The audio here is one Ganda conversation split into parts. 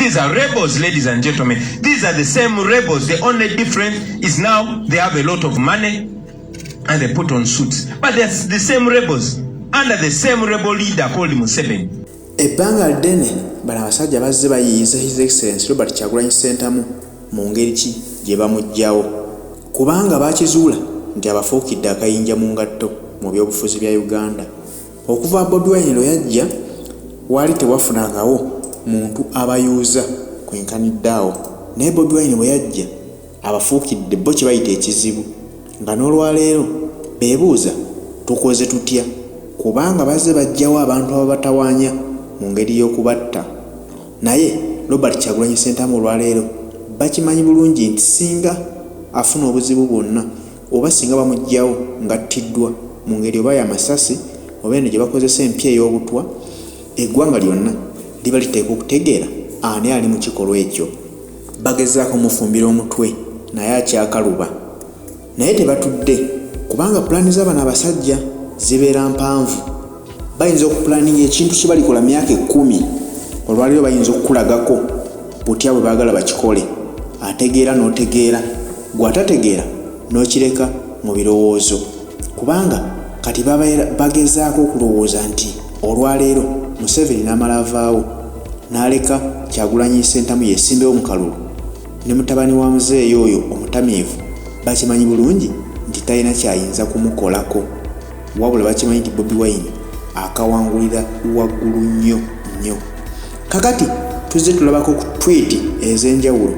These are rebels, ladies and gentlemen. These are the same rebels. The only difference is now they have a lot of money and they put on suits. But they're the same rebels under the same rebel leader called Museveni. Ebbanga ddene bano abasajja bazze bayiiyiza His Excellency Robert Kyagulanyi Ssentamu mu ngeri ki gye bamuggyawo, kubanga baakizuula nti abafuukidde akayinja mu ngatto mu byobufuzi bya Uganda. Okuva Bobi Wine lwe yajja, waali tewafunangawo muntu abayuuza kwenkanidde awo, naye Bobi Wine bwe yajja abafuukidde bo kye bayita ekizibu, nga n'olwaleero beebuuza tukoze tutya, kubanga bazze baggyawo abantu ababatawaanya mu ngeri y'okubatta. Naye Robert Kyagulanyi Ssentamu olwaleero bakimanyi bulungi nti singa afuna obuzibu bwonna oba singa bamuggyawo ng'attiddwa mu ngeri oba ya masasi oba eno gye bakozesa empya ey'obutwa, eggwanga lyonna liba liteekwa okutegeera ani ali mu kikolwa ekyo. Bagezaako omufumbira omutwe naye akyakaluba. Naye tebatudde kubanga pulaani za bano abasajja zibeera mpanvu. Bayinza okupulaninga ekintu kye balikola myaka 10, olwaleero bayinza okukulagako butya bwe baagala bakikole. Ategeera n'otegeera, gwe atategeera n'okireka mu birowoozo, kubanga kati bagezaako okulowooza nti olwaleero Museveni n'amala avaawo n'aleka Kyagulanyi Ssentamu yeesimbewo mu kalulu ne mutabani wa muzeeyi oyo omutamiivu, bakimanyi bulungi nti talina kyayinza kumukolako, wabula bakimanyi nti Bobi Wine akawangulira waggulu nnyo nnyo. Kakati tuzze tulabako ku tweet ez'enjawulo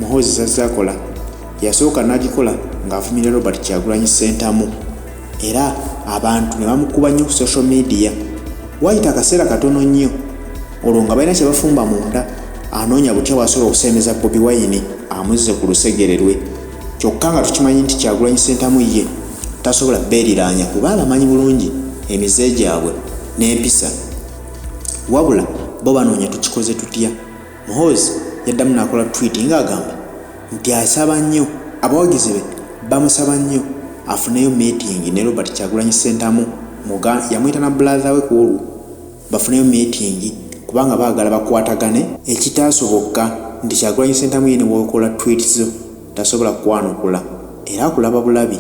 Muhoozi zazze akola. Yasooka n'agikola ng'avumirira Robert Kyagulanyi Ssentamu era abantu ne bamukuba nnyo ku social media. Waayita akaseera katono nnyo olwo nga balina kye bafumba munda, anoonya butya bw'asobola okusembeza Bobi Wine amuzze ku lusegere lwe, kyokka nga tukimanyi nti Kyagulanyi Ssentamu ye tasobola beeriraanya kuba abamanyi bulungi emize gyabwe n'empisa, wabula bo banoonya tukikoze tutya. Muhoozi yaddamu n'akola tweet ng'agamba nti asaba nnyo abawagizi be bamusaba nnyo afuneyo meeting ne Robert Kyagulanyi Ssentamu, yamuyita na brother we ku olwo bafuneyo meeting kubanga baagala bakwatagane, ekitaasoboka nti Kyagulanyi Ssentamu ye ne bw'okola tweet zo tasobola kukwanukula era akulaba bulabi.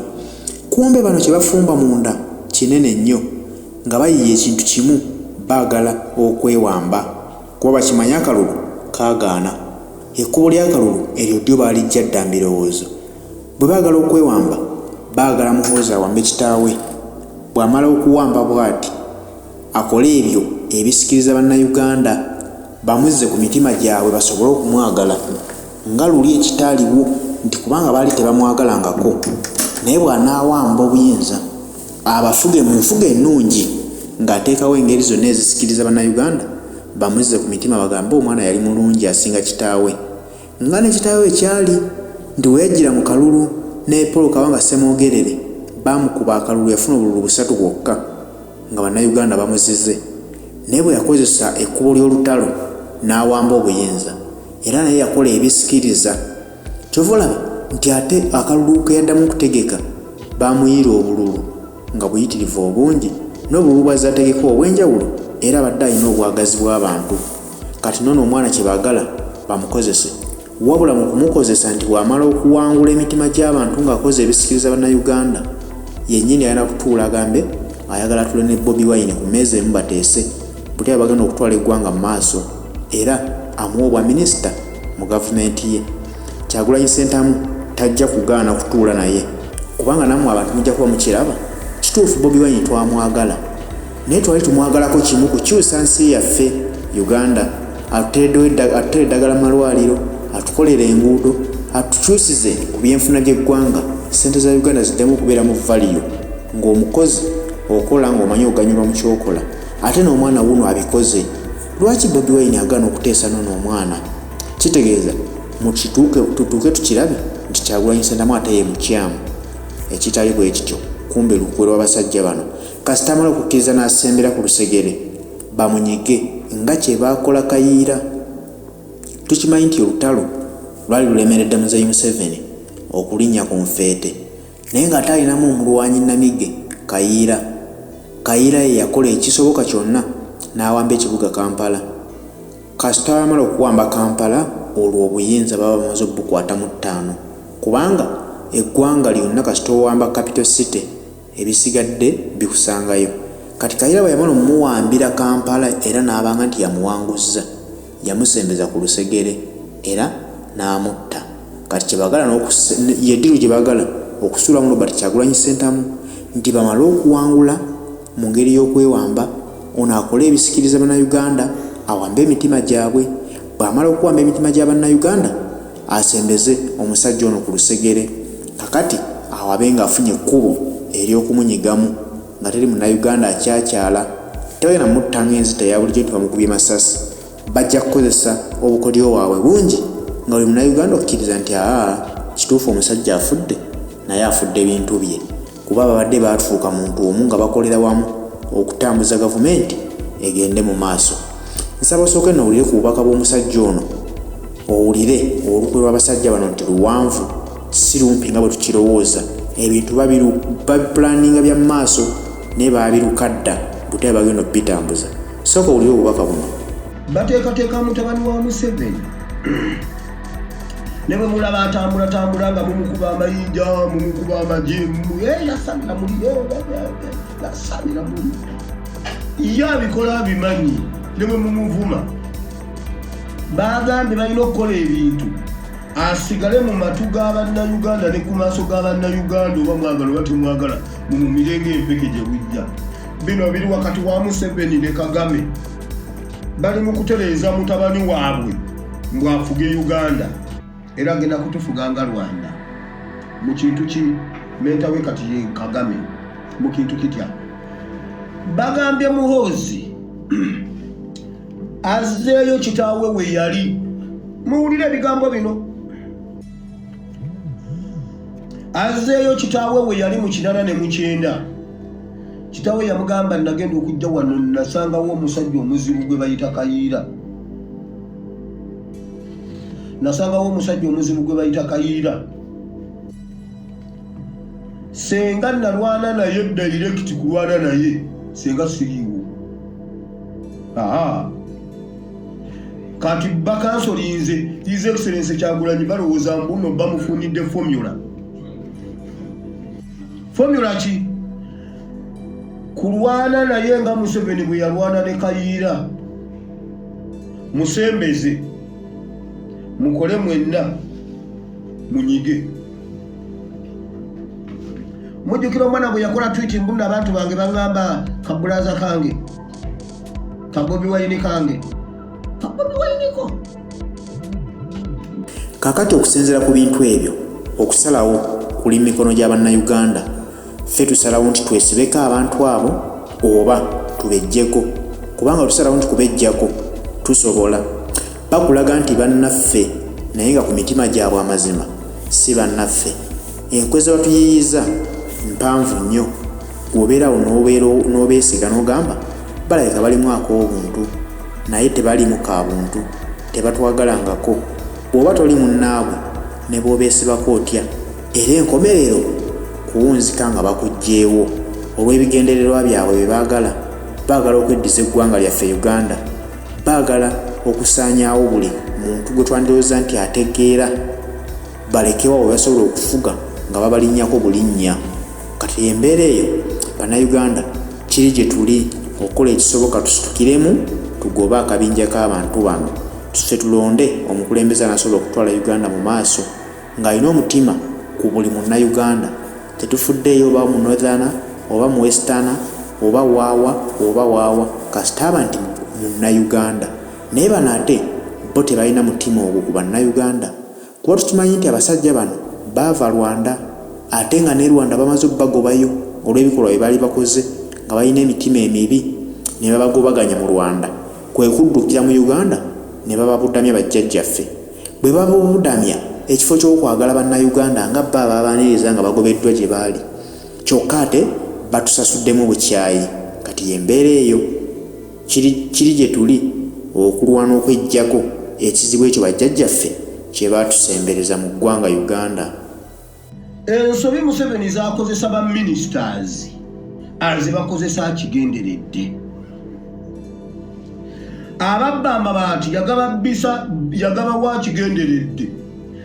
Kumbe bano kye bafumba munda kinene nnyo nga bayiiya ekintu kimu, baagala okwewamba kuba bakimanyi akalulu kaagaana. Ekkubo ly'akalulu eryo ddyo baaliggya dda mu birowoozo. Bwe baagala okwewamba, baagala Muhoozi awambe kitaawe, bw'amala okuwamba bw'ati akole ebyo ebisikiriza Bannayuganda bamuzze ku mitima gyabwe basobole okumwagala nga luli ekitaaliwo nti kubanga baali tebamwagalangako, naye bw'anaawamba obuyinza abafuge mu nfuga ennungi ng'ateekawo engeri zonna ezisikiriza Bannayuganda bamuzze ku mitima bagambe omwana yali mulungi asinga kitaawe, nga ne kitaawe ekyali nti we yajjira mu kalulu ne Paul Kawanga Ssemwogerere baamukuba akalulu yafuna obululu busatu bwokka nga Bannayuganda bamuzize, naye bwe yakozesa ekkubo ly'olutalo n'awamba obuyinza era naye yakola ebisikiriza. Ky'ova olaba nti ate akalulu ke yaddamu okutegeka baamuyiira obululu nga buyitirivu obungi n'obululu bw'azze ategeka obw'enjawulo era abadde alina obwagazi bw'abantu. Kati n'ono omwana kye baagala bamukozese, wabula mu kumukozesa nti bw'amala okuwangula emitima gy'abantu ng'akoze ebisikiriza Bannayuganda, yennyini alina kutuula agambe ayagala atuule ne Bobi Wine ku mmeeza emu bateese butya bwe bagenda okutwala eggwanga mu maaso era amuwe obwaminisita mu gavumenti ye. Kyagulanyi Ssentamu tajja kugaana kutuula naye kubanga nammwe abantu mujja kuba mukiraba kituufu Bobi Wine twamwagala naye twali tumwagalako kimu kukyusa nsi yaffe Uganda, atuteereddewo atuteere eddagala mu malwaliro, atukolere enguudo, atukyusize ku byenfuna by'eggwanga, ssente za Uganda ziddemu okubeeramu valiyo ng'omukozi okola ng'omanyi oganyulwa mu ky'okola ate n'omwana wuuno abikoze. Lwaki Bobi Wine agaana okuteesa n'ono omwana? Kitegeeza mukituuke tutuuke tukirabe nti Kyagulanyi Ssentamu ate ye mukyamu, ekitali bwe kityo kumbe lukwe lw'abasajja bano. Kasita amala okukkiriza n'asembera ku lusegere bamunyige nga kye baakola Kayiira. Tukimanyi nti olutalo lwali lulemeredde Muzeeyi Museveni okulinnya ku nfeete naye ng'ate alinamu omulwanyi nnamige Kayiira. Kayiira ye yakola ekisoboka kyonna n'awamba ekibuga Kampala. Kasita bamala okuwamba Kampala, olwo obuyinza baba bamaze obukwata mu ttaano, kubanga eggwanga lyonna kasita owamba capital city, ebisigadde bikusangayo. Kati Kayiira bwe yamala omuwambira Kampala era n'abanga nti yamuwanguzza, yamusembeza ku lusegere era n'amutta. Kati kyebagala ye ddiiru gye baagala okusuulamu Robert Kyagulanyi Ssentamu, nti bamale okuwangula mu ngeri y'okwewamba, ono akole ebisikiriza Bannayuganda, awambe emitima gyabwe. Bw'amala okuwamba emitima gya Bannayuganda, asembeze omusajja ono ku lusegere. Kakati awo abe ng'afunye ekkubo ery'okumunyigamu nga teri Munnayuganda akyakyala. Tebagenda mutta ng'enzita eya bulijjo nti bamukubye masasi. Bajja kukozesa obukodyo bwabwe bungi nga buli Munnayuganda okkiriza nti aa, kituufu omusajja afudde, naye afudde bintu bye, kuba babadde baatuuka muntu omu nga bakolera wamu okutambuza gavumenti egende mu maaso. Nsaba osooke nno owulire ku bubaka bw'omusajja ono, owulire olukwe lw'abasajja bano nti luwanvu, si lumpi nga bwe tukirowooza. Ebintu babipulaninga bya mu maaso, naye baabiruka dda butya bagenda okubitambuza. Sooka owulire obubaka buno. Bateekateeka mutabani wa Museveni, ne bwe mulaba atambulatambula nga mumukuba amayinja, mumukuba amagye, yasamira muli, yasamira muli, ye abikola abimanyi. Ne bwe mumuvuma, bagambye balina okukola ebintu asigale mu matu g'abannayuganda ne ku maaso g'abannayuganda, oba mwagala oba temwagala, mumumire ng'empeke gye bujja. Bino biri wakati wa Museveni ne Kagame, bali mu kutereeza mutabani waabwe ng'afuge Uganda, era agenda kutufuga nga Rwanda mu kintu ki mentor we kati ye Kagame mu kintu kitya. Bagambye Muhoozi azzeeyo kitaawe we yali. Muwulire ebigambo bino: azzeeyo kitaawe we yali mu 89. Kitaawe yamugamba, "Nagenda okujja wano nasangawo omusajja omuzibu gwe bayita Kayiira, nasangawo omusajja omuzibu gwe bayita Kayiira. Senga nalwana naye direct, kulwana naye senga siriiwo." Aha, kati bakansolinze His Excellence Kyagulanyi, balowooza mbuno bamufunidde formula. Formula ki? Kulwana naye nga Museveni bwe yalwana ne Kayiira. Musembeze, mukole mwenna, munyige. Mujjukira omwana bwe yakola tweet mbuno, "Abantu bange baŋŋamba kabulaza kange, kabobi Wine kange, kabobi Wineko." Kaakati okusinziira ku bintu ebyo, okusalawo kuli mu mikono gya Bannayuganda. Ffe tusalawo nti twesibeko abantu abo oba tubejjeko, kubanga tusalawo nti kubejjako tusobola. Bakulaga nti bannaffe, naye nga ku mitima gyabwe amazima si bannaffe. Enkwe ze batuyiiyiza mpanvu nnyo. Bw'obeerawo n'obeesiga n'ogamba balabika balimu ak'obuntu, naye tebalimu ka buntu, tebatwagalangako. Bw'oba toli munnaabwe, ne bw'obeesibako otya, era enkomerero kuwunzika nga bakuggyeewo olw'ebigendererwa byabwe bye baagala. Baagala okweddiza eggwanga lyaffe Uganda, baagala okusaanyaawo buli muntu gwe twandirowooza nti ategeera, balekewo abo basobola okufuga nga babalinnyako bulinnya. Kati embeera eyo, Bannayuganda, kiri gye tuli okukola ekisoboka tusitukiremu tugobe akabinja k'abantu bano, ffe tulonde omukulembeze anasobola okutwala Uganda mu maaso ng'alina omutima ku buli Munnayuganda. Tetufuddeeyo oba mu northerner oba mu westerner oba waawa oba waawa, kasita aba nti Munnayuganda. Naye bano ate bo tebalina mutima ogwo ku Bannayuganda, kuba tukimanyi nti abasajja bano baava Rwanda, ate nga ne Rwanda bamaze obbagobayo olw'ebikolwa bye baali bakoze nga balina emitima emibi, ne babagobaganya mu Rwanda, kwe kuddukira mu Uganda ne bababudamya bajjajjaffe. Bwe bababudamya, ekifo ky'okwagala Bannayuganda nga bo ababaaniriza nga bagobeddwa gye baali, kyokka ate batusasuddemu bukyayi. Kati y'embeera eyo. Kiri gye tuli okulwana okweggyako ekizibu ekyo bajjajjaffe kye baatusembereza mu ggwanga Uganda. Ensobi Museveni zakozesa ba ministers azibakozesa akigenderedde. Ababba amabaati yagababbisa, yagabawa akigenderedde,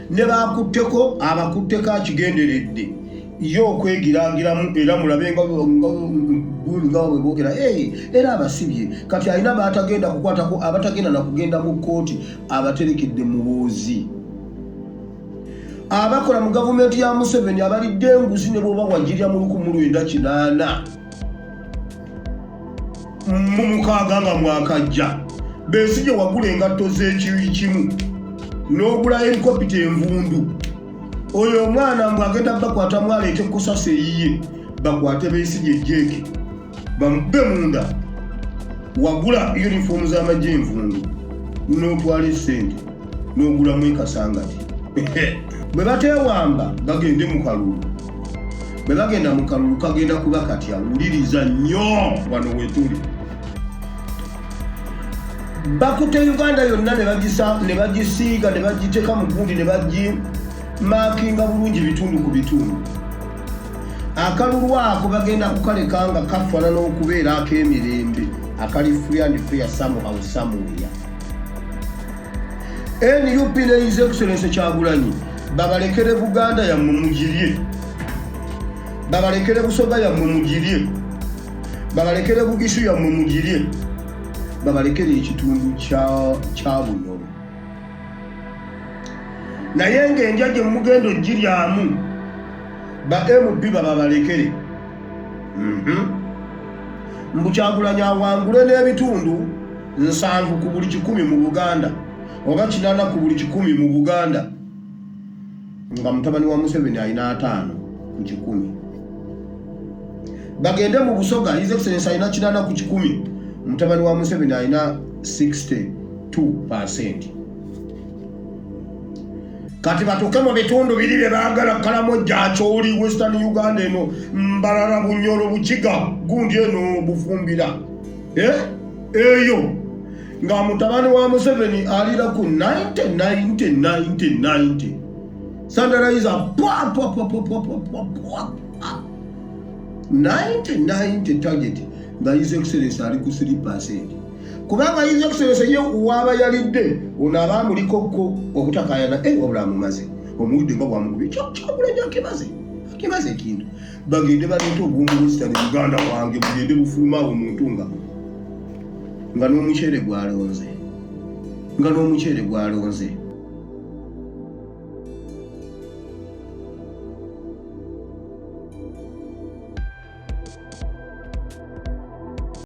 ne bakutteko abakutteko akigenderedde ye okwegirangiramu. Era mulabe nga nga bwe boogera, era abasibye. Kati alina batagenda kukwatako, abatagenda nakugenda mu kkooti, abaterekedde Muhoozi. Abakola mu gavumenti ya Museveni abalidde enguzi, ne bwoba wagirya mu 1986 nga mwakajja, Besigye wagula engatto z'ekiwi kimu n'ogula helikopita envundu. Oyo omwana mbw agenda bakwatamu, aleete kusasa eyiye, bakwate Besigye ejjeeke bamube munda. Wagula yunifoomu z'amagye envundu n'otwala essente n'ogulamu ekasangati. Bwe bateewamba bagende mu kalulu, bwe bagenda mu kalulu kagenda kuba katya? Wuliriza nnyo, wano wetuli bakutte Uganda yonna ne bagisiiga, ne bagiteeka mu gundi, ne bagimakinga bulungi bitundu ku bitundu. Akalulu ako bagenda kukaleka nga kafaanana okubeera ak'emirembe, akali free and fair somehow, somewhere. NUP ne His Excellence Kyagulanyi babalekere Buganda yammwe mugirye, babalekere Busoga yammwe mugirye, babalekere Bugisu yammwe mugirye, babalekere ekitundu kya Bunyoro. Naye ng'endya gye mugenda ogiryamu, ba MP bababalekere. Mbu Kyagulanyi awangule n'ebitundu 70 ku buli 100 mu Buganda oba 80 ku buli 100 mu Buganda, nga mutabani wa Museveni alina 50 ku 100. Bagende mu Busoga, His Excellence alina 80 ku 100, mutabani wa Museveni alina 62%. Kati batuuke mu bitundu biri bye baagala, Kalamoja, Acholi, Western Uganda eno, Mbarara, Bunyoro, Bukiga, gundi eno Bufumbira. Eh? Eyo nga mutabani wa Museveni alira ku 90 90 90 90 sandaliza pwa pwa pwa pwa pwa pwa pwa pwa 90 90 target, nga His Excellence ali ku 3%, kubanga His Excellence ye waaba yalidde ono aba amulikokko obutakayana. Wabula amumaze omuwudde nga bwamukubye Kyagulanyi, akimaze akimaze ekintu. Bagende baleete obwongo Western Uganda wange bugende bufuluma awo muntu nga n'omuceere gwalonze, nga n'omuceere gwalonze.